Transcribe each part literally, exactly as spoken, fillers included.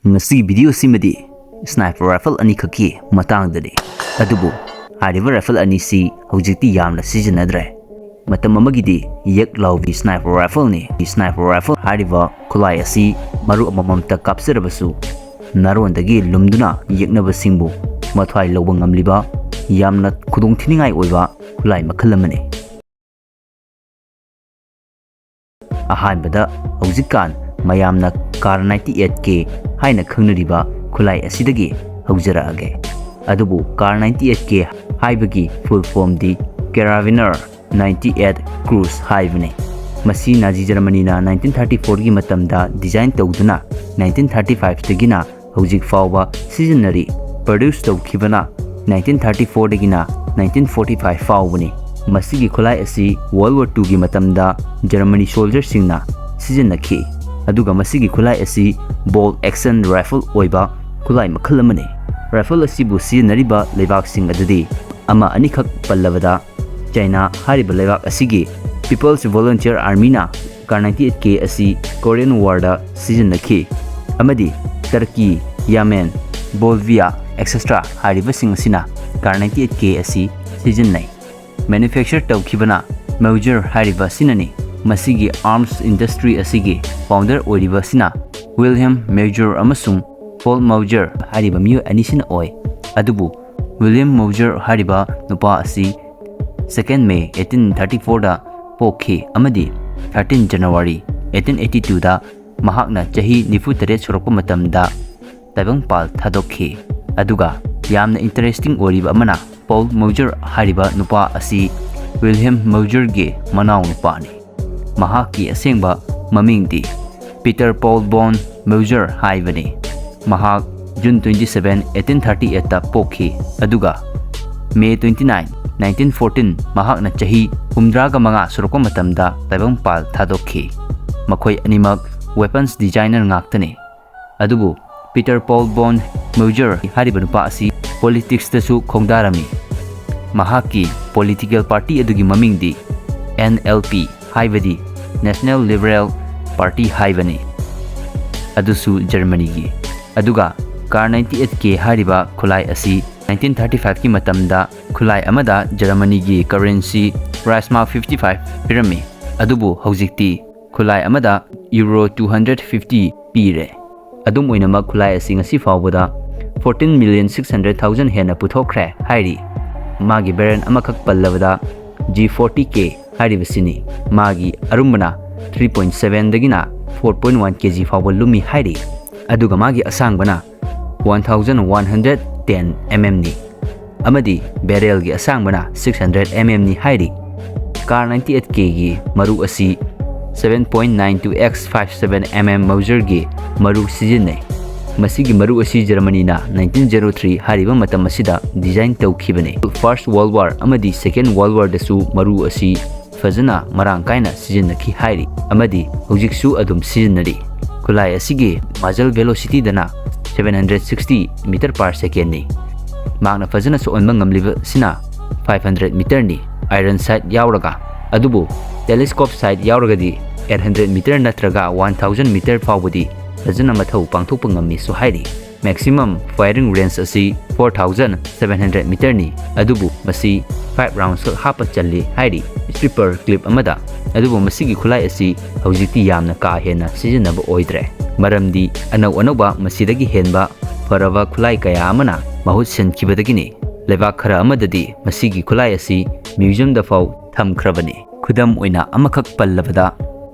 ꯉꯁꯤꯒꯤ ꯚꯤꯗꯤꯑꯣꯁꯤꯃꯗꯤ ꯁ꯭ꯅꯥꯏꯄꯔ ꯔꯥꯏꯐꯜ ꯑꯅꯤꯈꯛꯀꯤ ꯃꯇꯥꯡꯗꯅꯤ꯫ ꯑꯗꯨꯕꯨ ꯍꯥꯏꯔꯤꯕ ꯔꯥꯏꯐꯜ ꯑꯅꯤꯁꯤ ꯍꯧꯖꯤꯛꯇꯤ ꯌꯥꯝꯅ ꯁꯤꯖꯤꯟꯅꯗ꯭ꯔꯦ꯫ ꯃꯇꯝ ꯑꯃꯒꯤꯗꯤ ꯌꯦꯛ ꯂꯥꯎꯕꯤ ꯁ꯭ꯅꯥꯏꯄꯔ ꯔꯥꯏꯐꯜꯅꯤ꯫ ꯁ꯭ꯅꯥꯏꯄꯔ ꯔꯥꯏꯐꯜ ꯍꯥꯏꯔꯤꯕ ꯈꯨꯠꯂꯥꯏ ꯑꯁꯤ ꯃꯔꯨꯞ ꯑꯃꯃꯝꯇ ꯀꯥꯞꯆꯔꯕꯁꯨ ꯅꯥꯔꯣꯟꯗꯒꯤ ꯂꯨꯝꯗꯨꯅ ꯌꯦꯛꯅꯕꯁꯤꯡꯕꯨ ꯃꯊ꯭ꯋꯥꯏ ꯂꯧꯕ ꯉꯝꯂꯤꯕ ꯌꯥꯝꯅ ꯈꯨꯗꯣꯡꯊꯤꯅꯤꯡꯉꯥꯏ ꯑꯣꯏꯕ ꯈꯨꯠꯂꯥꯏ ꯃꯈꯜ ꯑꯃꯅꯤ꯫ ꯑꯍꯥꯟꯕꯗ ꯍꯧꯖꯤꯛꯀꯥꯟ ꯃꯌꯥꯝꯅ ꯀꯥꯔ ninety eight K ꯍꯥꯏꯅ ꯈꯪꯅꯔꯤꯕ ꯈꯨꯠꯂꯥꯏ ꯑꯁꯤꯗꯒꯤ ꯍꯧꯖꯔꯛꯑꯒꯦ꯫ ꯑꯗꯨꯕꯨ ꯀꯥꯔ ninety eight K ꯍꯥꯏꯕꯒꯤ ꯐꯨꯜ ꯐꯣꯝꯗꯤ ꯀꯦꯔꯥꯕꯤꯅꯔ ninety eight ꯀ꯭ꯔꯨꯖ ꯍꯥꯏꯕꯅꯤ꯫ ꯃꯁꯤ ꯅꯥꯖꯤ ꯖꯔꯃꯅꯤꯅ nineteen thirty fourꯒꯤ ꯃꯇꯝꯗ ꯗꯤꯖꯥꯏꯟ ꯇꯧꯗꯨꯅ nineteen thirty fiveꯇꯒꯤꯅ ꯍꯧꯖꯤꯛ ꯐꯥꯎꯕ ꯁꯤꯖꯤꯟꯅꯔꯤ꯫ ꯄ꯭ꯔꯗ꯭ꯌꯨꯁ ꯇꯧꯈꯤꯕꯅ nineteen thirty fourꯗꯒꯤꯅ nineteen forty five ꯐꯥꯎꯕꯅꯤ꯫ ꯃꯁꯤꯒꯤ ꯈꯨꯠꯂꯥꯏ ꯑꯁꯤ World War twoꯒꯤ ꯃꯇꯝꯗ ꯖꯔꯃꯅꯤ ꯁꯣꯜꯖꯔꯁꯤꯡꯅ ꯁꯤꯖꯤꯟꯅꯈꯤ꯫ ꯑꯗꯨꯒ ꯃꯁꯤꯒꯤ ꯈꯨꯠꯂꯥꯏ ꯑꯁꯤ ꯕꯣꯜ ꯑꯦꯛꯁꯟ ꯔꯥꯏꯐꯜ ꯑꯣꯏꯕ ꯈꯨꯠꯂꯥꯏ ꯃꯈꯜ ꯑꯃꯅꯤ꯫ ꯔꯥꯏꯐꯜ ꯑꯁꯤꯕꯨ ꯁꯤꯖꯤꯟꯅꯔꯤꯕ ꯂꯩꯕꯥꯛꯁꯤꯡ ꯑꯗꯨꯗꯤ ꯑꯃ ꯑꯅꯤꯈꯛ ꯄꯜꯂꯕꯗ, ꯆꯥꯏꯅꯥ ꯍꯥꯏꯔꯤꯕ ꯂꯩꯕꯥꯛ ꯑꯁꯤꯒꯤ People's Volunteer Armyꯅ ꯀꯥꯔ ninety eight K ꯑꯁꯤ ꯀꯣꯔꯤꯌꯟ ꯋꯥꯔꯗ ꯁꯤꯖꯤꯟꯅꯈꯤ, ꯑꯃꯗꯤ ꯇꯔꯀꯤ, ꯌꯥꯃꯦꯟ, ꯕꯣꯜꯚꯤꯌꯥ, etcetera ꯍꯥꯏꯔꯤꯕꯁꯤꯡ ꯑꯁꯤꯅ ꯀꯥꯔ ninety eight K ꯑꯁꯤ ꯁꯤꯖꯤꯟꯅꯩ꯫ ꯃꯦꯅꯨꯐꯦꯛꯆꯔ ꯇꯧꯈꯤꯕꯅ ꯃꯦꯎꯖꯔ ꯍꯥꯏꯔꯤꯕ ꯑꯁꯤꯅꯅꯤ꯫ ꯃꯁꯤꯒꯤ ꯑꯥꯔꯝꯁ ꯏꯟꯗꯁꯇ꯭ꯔꯤ ꯑꯁꯤꯒꯤ ꯐꯥꯎꯟꯗꯔ ꯑꯣꯏꯔꯤꯕ ꯑꯁꯤꯅ ꯋꯤꯜꯍꯦꯝ ꯃꯦꯎꯖꯔ ꯑꯃꯁꯨꯡ ꯄꯣꯜ ꯃꯦꯎꯖꯔ ꯍꯥꯏꯔꯤꯕ ꯃꯤꯑꯣꯏ ꯑꯅꯤꯁꯤꯅ ꯑꯣꯏ꯫ ꯑꯗꯨꯕꯨ ꯋꯤꯜꯍꯦꯝ ꯃꯦꯎꯖꯔ ꯍꯥꯏꯔꯤꯕ ꯅꯨꯄꯥ ꯑꯁꯤ second May eighteen thirty fourꯗ ꯄꯣꯛꯈꯤ ꯑꯃꯗꯤ thirteen January eighteen eighty twoꯗ ꯃꯍꯥꯛꯅ ꯆꯍꯤ ꯅꯤꯐꯨ ꯇꯔꯦꯠ ꯁꯨꯔꯛꯄ ꯃꯇꯝꯗ ꯇꯥꯏꯕꯪꯄꯥꯜ ꯊꯥꯗꯣꯛꯈꯤ꯫ ꯑꯗꯨꯒ ꯌꯥꯝꯅ ꯏꯟꯇꯔꯦꯁꯇꯤꯡ ꯑꯣꯏꯔꯤꯕ ꯑꯃꯅ, ꯄꯣꯜ ꯃꯦꯎꯖꯔ ꯍꯥꯏꯔꯤꯕ ꯅꯨꯄꯥ ꯑꯁꯤ ꯋꯤꯜꯍꯦꯝ ꯃꯦꯎꯖꯔꯒꯤ ꯃꯅꯥꯎ ꯅꯨꯄꯥꯅꯤ꯫ ꯃꯍꯥꯛꯀꯤ ꯑꯁꯦꯡꯕ ꯃꯃꯤꯡꯗꯤ ꯄꯤꯇꯔ ꯄꯣꯜ ꯕꯣꯟ ꯃꯦꯎꯖꯔ ꯍꯥꯏꯕꯅꯤ꯫ ꯃꯍꯥꯛ June twenty seven, eighteen thirty eightꯇ ꯄꯣꯛꯈꯤ, ꯑꯗꯨꯒ May twenty nine, nineteen fourteen ꯃꯍꯥꯛꯅ ꯆꯍꯤ ꯍꯨꯝꯗ꯭ꯔꯥꯒ ꯃꯉꯥ ꯁꯨꯔꯛꯄ ꯃꯇꯝꯗ ꯇꯥꯏꯕꯪꯄꯥꯜ ꯊꯥꯗꯣꯛꯈꯤ꯫ ꯃꯈꯣꯏ ꯑꯅꯤꯃꯛ ꯋꯦꯄꯟꯁ ꯗꯤꯖꯥꯏꯅꯔ ꯉꯥꯛꯇꯅꯤ꯫ ꯑꯗꯨꯕꯨ ꯄꯤꯇꯔ ꯄꯣꯜ ꯕꯣꯟ ꯃꯦꯎꯖꯔ ꯍꯥꯏꯔꯤꯕ ꯅꯨꯄꯥ ꯑꯁꯤ ꯄꯣꯂꯤꯇꯤꯛꯁꯇꯁꯨ ꯈꯣꯡꯗꯥꯔꯝꯃꯤ꯫ ꯃꯍꯥꯛꯀꯤ ꯄꯣꯂꯤꯇꯤꯀꯦꯜ ꯄꯥꯔꯇꯤ ꯑꯗꯨꯒꯤ ꯃꯃꯤꯡꯗꯤ N L P, ꯍꯥꯏꯕꯗꯤ National Liberal Party ꯍꯥꯏꯕꯅꯤ꯫ ꯑꯗꯨꯁꯨ ꯖꯔꯃꯅꯤꯒꯤ꯫ ꯑꯗꯨꯒ ꯀꯥꯔ ꯅꯥꯏꯟꯇꯤ ꯑꯩꯠ ꯀꯦ ꯍꯥꯏꯔꯤꯕ ꯈꯨꯠꯂꯥꯏ ꯑꯁꯤ ꯅꯥꯏꯟꯇꯤꯟ ꯊꯥꯔꯇꯤ ꯐꯥꯏꯚꯀꯤ ꯃꯇꯝꯗ ꯈꯨꯠꯂꯥꯏ ꯑꯃꯗ ꯖꯔꯃꯅꯤꯒꯤ ꯀꯔꯦꯟꯁꯤ ꯔꯥꯏꯁꯃꯥ ꯐꯤꯐꯇꯤ ꯐꯥꯏꯚ ꯄꯤꯔꯝꯃꯤ꯫ ꯑꯗꯨꯕꯨ ꯍꯧꯖꯤꯛꯇꯤ ꯈꯨꯠꯂꯥꯏ ꯑꯃꯗ ꯌꯨꯔꯣ ꯇꯨ ꯍꯟꯗ꯭ꯔꯦꯠ ꯐꯤꯐꯇꯤ ꯄꯤꯔꯦ꯫ ꯑꯗꯨꯝ ꯑꯣꯏꯅꯃꯛ, ꯈꯨꯠꯂꯥꯏ ꯑꯁꯤ ꯉꯁꯤ ꯐꯥꯎꯕꯗ fourteen million six hundred thousand ꯍꯦꯟꯅ ꯄꯨꯊꯣꯛꯈ꯭ꯔꯦ ꯍꯥꯏꯔꯤ꯫ ꯃꯥꯒꯤ ꯕ꯭ꯔꯦꯟ ꯑꯃꯈꯛ ꯄꯜꯂꯕꯗ ꯖꯤ ꯐꯣꯔꯇꯤ ꯀꯦ ꯍꯥꯏꯔꯤꯕꯁꯤꯅꯤ꯫ ꯃꯥꯒꯤ ꯑꯔꯨꯝꯕꯅ ꯊ꯭ꯔꯤ ꯄꯣꯏꯟ ꯁꯚꯦꯟꯗꯒꯤꯅ four point one K G ꯐꯥꯎꯕ ꯂꯨꯝꯃꯤ ꯍꯥꯏꯔꯤ꯫ ꯑꯗꯨꯒ ꯃꯥꯒꯤ ꯑꯁꯥꯡꯕꯅ one thousand one hundred ten M M. ꯑꯃꯗꯤ ꯕꯦꯔꯦꯜꯒꯤ ꯑꯁꯥꯡꯕꯅ ꯁꯤꯛꯁ ꯍꯟꯗ꯭ꯔꯦꯠ ꯑꯦꯝ ꯑꯦꯝꯅꯤ ꯍꯥꯏꯔꯤ꯫ ꯀꯥꯔ ꯅꯥꯏꯟꯇꯤ ꯑꯩꯠ ꯀꯦꯒꯤ ꯃꯔꯨ ꯑꯁꯤ seven point nine two X five seven M M ꯃꯧꯖꯔꯒꯤ ꯃꯔꯨ ꯁꯤꯖꯤꯟꯅꯩ꯫ ꯃꯁꯤꯒꯤ ꯃꯔꯨ ꯑꯁꯤ ꯖꯔꯃꯅꯤꯅ ꯅꯥꯏꯟꯇꯤꯟ ꯖꯦꯔꯣ ꯊ꯭ꯔꯤ ꯍꯥꯏꯔꯤꯕ ꯃꯇꯝ ꯑꯁꯤꯗ ꯗꯤꯖꯥꯏꯟ ꯇꯧꯈꯤꯕꯅꯤ꯫ ꯐꯥꯔꯁ ꯋꯥꯔꯜ ꯋꯥꯔ ꯑꯃꯗꯤ ꯁꯦꯀꯦꯟ ꯋꯥꯔꯜ ꯋꯥꯔꯗꯁꯨ ꯃꯔꯨ ꯑꯁꯤ ꯐꯖꯅ ꯃꯔꯥꯡ ꯀꯥꯏꯅ ꯁꯤꯖꯤꯟꯅꯈꯤ ꯍꯥꯏꯔꯤ ꯑꯃꯗꯤ ꯍꯧꯖꯤꯛꯁꯨ ꯑꯗꯨꯝ ꯁꯤꯖꯤꯟꯅꯔꯤ꯫ ꯈꯨꯠꯂꯥꯏ ꯑꯁꯤꯒꯤ ꯃꯖꯜ ꯚꯦꯂꯣꯁꯤꯇꯤꯗꯅ ꯁꯚꯦꯟ ꯍꯟꯗ꯭ꯔꯦꯠ ꯁꯤꯛꯁꯇꯤ ꯃꯤꯇꯔ ꯄꯥꯔ ꯁꯦꯀꯦꯟꯅꯤ꯫ ꯃꯍꯥꯛꯅ ꯐꯖꯅ ꯁꯣꯛꯍꯟꯕ ꯉꯝꯂꯤꯕꯁꯤꯅ ꯐꯥꯏꯚ ꯍꯟꯗ꯭ꯔꯦꯠ ꯃꯤꯇꯔꯅꯤ, ꯑꯥꯏꯔꯟ ꯁꯥꯏꯠ ꯌꯥꯎꯔꯒ, ꯑꯗꯨꯕꯨ ꯇꯦꯂꯦꯁꯀꯣꯞ ꯁꯥꯏꯠ ꯌꯥꯎꯔꯒꯗꯤ ꯑꯩꯠ ꯍꯟꯗ꯭ꯔꯦꯠ ꯃꯤꯇꯔ ꯅꯠꯇ꯭ꯔꯒ ꯋꯥꯟ ꯊꯥꯎꯖꯟ ꯃꯤꯇꯔ ꯐꯥꯎꯕꯗꯤ ꯐꯖꯅ ꯃꯊꯧ ꯄꯥꯡꯊꯣꯛꯄ ꯉꯝꯃꯤꯁꯨ ꯍꯥꯏꯔꯤ꯫ ꯃꯦꯛꯁꯤꯃꯝ ꯐꯥꯏꯌꯔꯤꯡ ꯔꯦꯟꯖ ꯑꯁꯤ ꯐꯣꯔ ꯊꯥꯎꯖꯟ ꯁꯚꯦꯟ ꯍꯟꯗ꯭ꯔꯦꯠ ꯃꯤꯇꯔꯅꯤ, ꯑꯗꯨꯕꯨ ꯃꯁꯤ ꯐꯥꯏꯚ ꯔꯥꯎꯟꯁ ꯈꯛ ꯍꯥꯞꯄ ꯆꯜꯂꯤ ꯍꯥꯏꯔꯤ ꯁ꯭ꯇ꯭ꯔꯤꯄꯔ ꯀ꯭ꯂꯤꯞ ꯑꯃꯗ꯫ ꯑꯗꯨꯕꯨ ꯃꯁꯤꯒꯤ ꯈꯨꯠꯂꯥꯏ ꯑꯁꯤ ꯍꯧꯖꯤꯛꯇꯤ ꯌꯥꯝꯅ ꯀꯥ ꯍꯦꯟꯅ ꯁꯤꯖꯤꯟꯅꯕ ꯑꯣꯏꯗ꯭ꯔꯦ, ꯃꯔꯝꯗꯤ ꯑꯅꯧ ꯑꯅꯧꯕ ꯃꯁꯤꯗꯒꯤ ꯍꯦꯟꯕ ꯐꯔꯕ ꯈꯨꯠꯂꯥꯏ ꯀꯌꯥ ꯑꯃꯅ ꯃꯍꯨꯠ ꯁꯤꯟꯈꯤꯕꯗꯒꯤꯅꯤ꯫ ꯂꯩꯕꯥꯛ ꯈꯔ ꯑꯃꯗꯗꯤ ꯃꯁꯤꯒꯤ ꯈꯨꯠꯂꯥꯏ ꯑꯁꯤ ꯃ꯭ꯌꯨꯖꯤꯌꯝꯗ ꯐꯥꯎ ꯊꯝꯈ꯭ꯔꯕꯅꯤ꯫ ꯈꯨꯗꯝ ꯑꯣꯏꯅ ꯑꯃꯈꯛ ꯄꯜꯂꯕꯗ,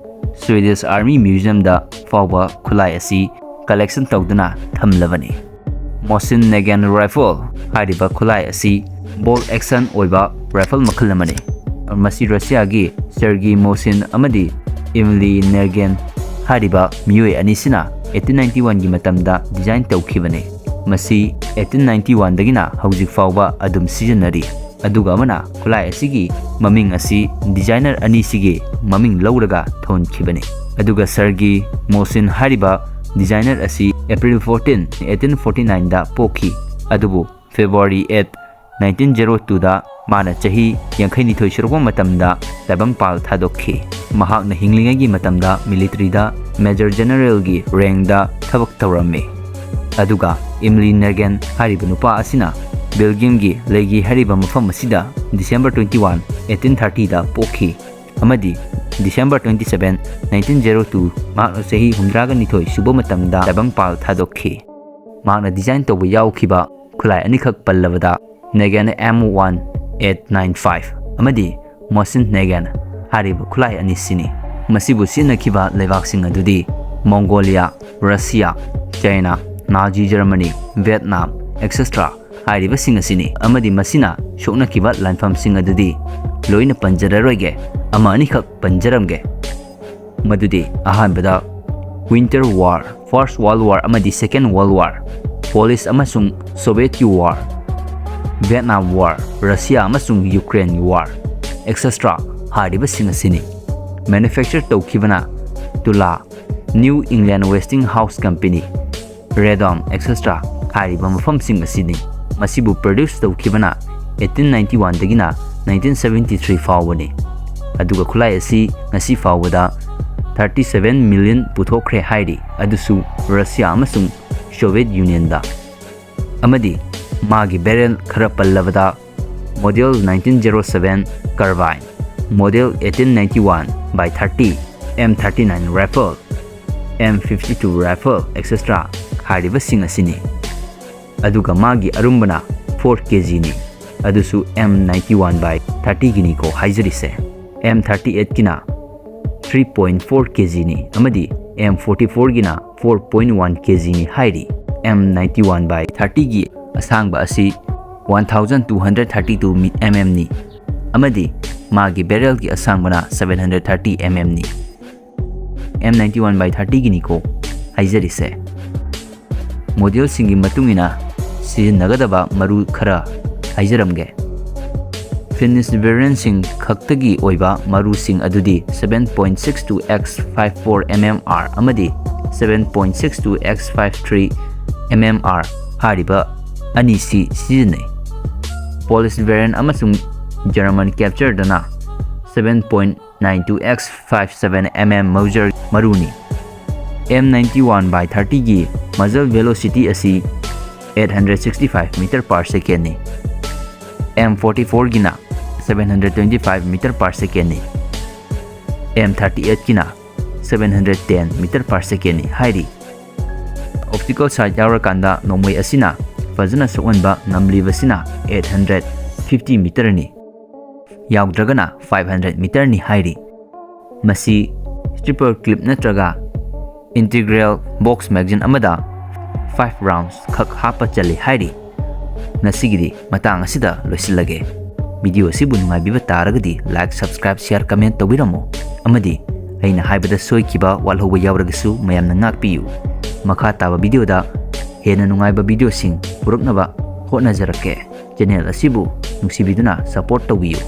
ꯁ꯭ꯋꯤꯗꯤꯁ ꯑꯥꯔꯃꯤ ꯃ꯭ꯌꯨꯖꯤꯌꯝꯗ ꯐꯥꯎꯕ ꯈꯨꯠꯂꯥꯏ ꯑꯁꯤ ꯀꯂꯦꯛꯁꯟ ꯇꯧꯗꯨꯅ ꯊꯝꯂꯕꯅꯤ꯫ ꯃꯣꯁꯤꯟ ꯅꯦꯒꯦꯟ ꯔꯥꯏꯐꯜ ꯍꯥꯏꯔꯤꯕ ꯈꯨꯠꯂꯥꯏ ꯑꯁꯤ ꯕꯣꯜ ꯑꯦꯛꯁꯟ ꯑꯣꯏꯕ ꯔꯥꯏꯐꯜ ꯃꯈꯜ ꯑꯃꯅꯤ꯫ ꯃꯁꯤ ꯔꯁꯤꯌꯥꯒꯤ ꯁꯦꯔꯒꯤ ꯃꯣꯁꯤꯟ ꯑꯃꯗꯤ ꯏꯝꯂꯤ ꯅꯦꯒꯦꯟ ꯍꯥꯏꯔꯤꯕ ꯃꯤꯑꯣꯏ ꯑꯅꯤꯁꯤꯅ ꯑꯩꯠꯇꯤꯟ ꯅꯥꯏꯟꯇꯤ ꯋꯥꯟꯒꯤ ꯃꯇꯝꯗ ꯗꯤꯖꯥꯏꯟ ꯇꯧꯈꯤꯕꯅꯤ꯫ ꯃꯁꯤ ꯑꯩꯠꯇꯤꯟ ꯅꯥꯏꯟꯇꯤ ꯋꯥꯟꯗꯒꯤꯅ ꯍꯧꯖꯤꯛ ꯐꯥꯎꯕ ꯑꯗꯨꯝ ꯁꯤꯖꯤꯟꯅꯔꯤ꯫ ꯑꯗꯨꯒ ꯑꯃꯅ ꯈꯨꯠꯂꯥꯏ ꯑꯁꯤꯒꯤ ꯃꯃꯤꯡ ꯑꯁꯤ ꯗꯤꯖꯥꯏꯅꯔ ꯑꯅꯤꯁꯤꯒꯤ ꯃꯃꯤꯡ ꯂꯧꯔꯒ ꯊꯣꯟꯈꯤꯕꯅꯤ꯫ ꯑꯗꯨꯒ ꯁꯔꯒꯤ ꯃꯣꯁꯤꯟ ꯍꯥꯏꯔꯤꯕ ꯗꯤꯖꯥꯏꯅꯔ ꯑꯁꯤ ꯑꯦꯄ꯭ꯔꯤꯜ ꯐꯣꯔꯇꯤꯟ, ꯑꯩꯠꯇꯤꯟ ꯐꯣꯔꯇꯤ ꯅꯥꯏꯟꯗ ꯄꯣꯛꯈꯤ, ꯑꯗꯨꯕꯨ ꯐꯦꯕ꯭ꯔꯨꯋꯥꯔꯤ ꯑꯩꯠ, ꯅꯥꯏꯟꯇꯤꯟ ꯖꯦꯔꯣ ꯇꯨꯗ ꯃꯥꯅ ꯆꯍꯤ ꯌꯥꯡꯈꯩꯅꯤꯊꯣꯏ ꯁꯨꯔꯛꯄ ꯃꯇꯝꯗ ꯇꯥꯏꯕꯪꯄꯥꯜ ꯊꯥꯗꯣꯛꯈꯤ꯫ ꯃꯍꯥꯛꯅ ꯍꯤꯡꯂꯤꯉꯩꯒꯤ ꯃꯇꯝꯗ ꯃꯤꯂꯤꯇꯔꯤꯗ ꯃꯦꯖꯔ ꯖꯦꯅꯔꯦꯜꯒꯤ ꯔꯦꯡꯗ ꯊꯕꯛ ꯇꯧꯔꯝꯃꯤ꯫ ꯑꯗꯨꯒ ꯏꯝꯂꯤ ꯅꯦꯒꯦꯟ ꯍꯥꯏꯔꯤꯕ ꯅꯨꯄꯥ ꯑꯁꯤꯅ ꯕꯦꯜꯒꯤꯌꯝꯒꯤ ꯂꯩꯒꯤ ꯍꯥꯏꯔꯤꯕ ꯃꯐꯝ ꯑꯁꯤꯗ December twenty one, eighteen thirty ꯗ ꯄꯣꯛꯈꯤ ꯑꯃꯗꯤ December twenty seven, nineteen zero two ꯃꯍꯥꯛꯅ ꯆꯍꯤ ꯍꯨꯝꯗ꯭ꯔꯥꯒ ꯅꯤꯊꯣꯏ ꯁꯨꯕ ꯃꯇꯝꯗ ꯇꯥꯏꯕꯪꯄꯥꯜ ꯊꯥꯗꯣꯛꯈꯤ꯫ ꯃꯍꯥꯛꯅ design ꯇꯧꯕ ꯌꯥꯎꯈꯤꯕ ꯈꯨꯠꯂꯥꯏ ꯑꯅꯤꯈꯛ ꯄꯜꯂꯕꯗ Nagant M one eight nine five ꯑꯃꯗꯤ Mosin Nagant ꯍꯥꯏꯔꯤꯕ ꯈꯨꯠꯂꯥꯏ ꯑꯅꯤꯁꯤꯅꯤ꯫ ꯃꯁꯤꯕꯨ ꯁꯤꯖꯤꯟꯅꯈꯤꯕ ꯂꯩꯕꯥꯛꯁꯤꯡ ꯑꯗꯨꯗꯤ Mongolia, Russia, China, Nazi Germany, Vietnam, et cetera ꯍꯥꯏꯔꯤꯕꯁꯤꯡ ꯑꯁꯤꯅꯤ꯫ ꯑꯃꯗꯤ ꯃꯁꯤꯅ ꯁꯣꯛꯅꯈꯤꯕ ꯂꯥꯟꯐꯝꯁꯤꯡ ꯑꯗꯨꯗꯤ ꯂꯣꯏꯅ ꯄꯟꯖꯔꯔꯣꯏꯒꯦ, ꯑꯃ ꯑꯅꯤꯈꯛ ꯄꯟꯖꯔꯝꯒꯦ꯫ ꯃꯗꯨꯗꯤ ꯑꯍꯥꯟꯕꯗ Winter War, First World War ꯑꯃꯗꯤ Second World War, Polish ꯑꯃꯁꯨꯡ Sovietꯀꯤ War, Vietnam War, Russia ꯑꯃꯁꯨꯡ Ukraine War, et cetera ꯍꯥꯏꯔꯤꯕꯁꯤꯡ ꯑꯁꯤꯅꯤ꯫ Manufacture ꯇꯧꯈꯤꯕꯅ Tula, New England Westinghouse Company, Radom, et cetera ꯍꯥꯏꯔꯤꯕ ꯃꯐꯝꯁꯤꯡ ꯑꯁꯤꯅꯤ꯫ ꯃꯁꯤꯕꯨ produce ꯇꯧꯈꯤꯕꯅ eighteen ninety one ꯗꯒꯤꯅ nineteen seventy three ꯐꯥꯎꯕꯅꯤ꯫ ꯑꯗꯨꯒ ꯈꯨꯠꯂꯥꯏ ꯑꯁꯤ ꯉꯁꯤ ꯐꯥꯎꯕꯗ thirty seven million ꯄꯨꯊꯣꯛꯈ꯭ꯔꯦ ꯍꯥꯏꯔꯤ, ꯑꯗꯨꯁꯨ Russia ꯑꯃꯁꯨꯡ Soviet Unionꯗ꯫ ꯑꯃꯗꯤ ꯃꯥꯒꯤ barrel ꯈꯔ ꯄꯜꯂꯕꯗ Model nineteen zero seven carbine, Model eighteen ninety one by thirty, M thirty nine rifle, M fifty two rifle, et cetera ꯍꯥꯏꯔꯤꯕꯁꯤꯡ ꯑꯁꯤꯅꯤ꯫ ꯑꯗꯨꯒ ꯃꯥꯒꯤ ꯑꯔꯨꯝꯕꯅ four kg ꯅꯤ, ꯑꯗꯨꯁꯨ M ninety one by thirty ꯒꯤꯅꯤꯀꯣ ꯍꯥꯏꯖꯔꯤꯁꯦ꯫ M thirty eight ꯀꯤꯅ three point four kg ꯅꯤ ꯑꯃꯗꯤ M forty four ꯒꯤꯅ four point one kg ꯅꯤ ꯍꯥꯏꯔꯤ꯫ M ninety one by thirty ꯒꯤ ꯑꯁꯥꯡꯕ ꯑꯁꯤ one thousand two hundred thirty two mm ꯅꯤ ꯑꯃꯗꯤ ꯃꯥꯒꯤ barrel ꯒꯤ ꯑꯁꯥꯡꯕꯅ seven hundred thirty mm ꯅꯤ꯫ M ninety one by thirty ꯒꯤꯅꯤꯀꯣ ꯍꯥꯏꯖꯔꯤꯁꯦ꯫ Model ꯁꯤꯡꯒꯤ ꯃꯇꯨꯡ ꯏꯟꯅ ꯁꯤꯖꯤꯟꯅꯒꯗꯕ ꯃꯔꯨ ꯈꯔ ꯍꯥꯏꯖꯔꯝꯒꯦ꯫ Finished variant ꯁꯤꯡ ꯈꯛꯇꯒꯤ ꯑꯣꯏꯕ ꯃꯔꯨꯁꯤꯡ ꯑꯗꯨꯗꯤ seven point six two X five four M M R ꯑꯃꯗꯤ seven point six two X five three M M R ꯍꯥꯏꯔꯤꯕ ꯑꯅꯤꯁꯤ ꯁꯤꯖꯤꯟꯅꯩ꯫ Polish variant ꯑꯃꯁꯨꯡ German Capture ꯗꯅ seven point nine two X five seven M M Mauser ꯃꯔꯨꯅꯤ꯫ M ninety one by thirty ꯒꯤ muzzle velocity ꯑꯁꯤ eight hundred sixty five meter per second ꯅꯤ꯫ M forty four ꯒꯤꯅ seven hundred twenty five meter per second ꯅꯤ꯫ M thirty eight ꯒꯤꯅ seven hundred ten meter per second ꯅꯤ ꯍꯥꯏꯔꯤ꯫ Optical sight ꯌꯥꯎꯔꯀꯥꯟꯗ ꯅꯣꯡꯃꯩ ꯑꯁꯤꯅ ꯐꯖꯅ ꯁꯣꯛꯍꯟꯕ ꯉꯝꯂꯤꯕꯁꯤꯅ eight hundred fifty meter ꯅꯤ꯫ ꯌꯥꯎꯗ꯭ꯔꯒꯅ five hundred meter ꯅꯤ ꯍꯥꯏꯔꯤ꯫ ꯃꯁꯤ triple clip ꯅꯠꯇ꯭ꯔꯒ integral box magazine ꯑꯃꯗ five rounds ꯈꯛ ꯍꯥꯞꯄ ꯆꯜꯂꯤ ꯍꯥꯏꯔꯤ꯫ ꯉꯁꯤꯒꯤꯗꯤ ꯃꯇꯥꯡ ꯑꯁꯤꯗ ꯂꯣꯏꯁꯤꯜꯂꯒꯦ꯫ Video ꯑꯁꯤꯕꯨ ꯅꯨꯡꯉꯥꯏꯕꯤꯕ ꯇꯥꯔꯒꯗꯤ like, subscribe, share, comment ꯇꯧꯕꯤꯔꯝꯃꯨ꯫ ꯑꯃꯗꯤ ꯑꯩꯅ ꯍꯥꯏꯕꯗ ꯁꯣꯏꯈꯤꯕ ꯋꯥꯠꯍꯧꯕ ꯌꯥꯎꯔꯒꯁꯨ ꯃꯌꯥꯝꯅ ꯉꯥꯛꯄꯤꯌꯨ꯫ ꯃꯈꯥ ꯇꯥꯕ video ꯗ ꯍꯦꯟꯅ ꯅꯨꯡꯉꯥꯏꯕ video ꯁꯤꯡ ꯄꯨꯔꯛꯅꯕ ꯍꯣꯠꯅꯖꯔꯛꯀꯦ꯫ Channel ꯑꯁꯤꯕꯨ ꯅꯨꯡꯁꯤꯕꯤꯗꯨꯅ support ꯇꯧꯕꯤꯌꯨ꯫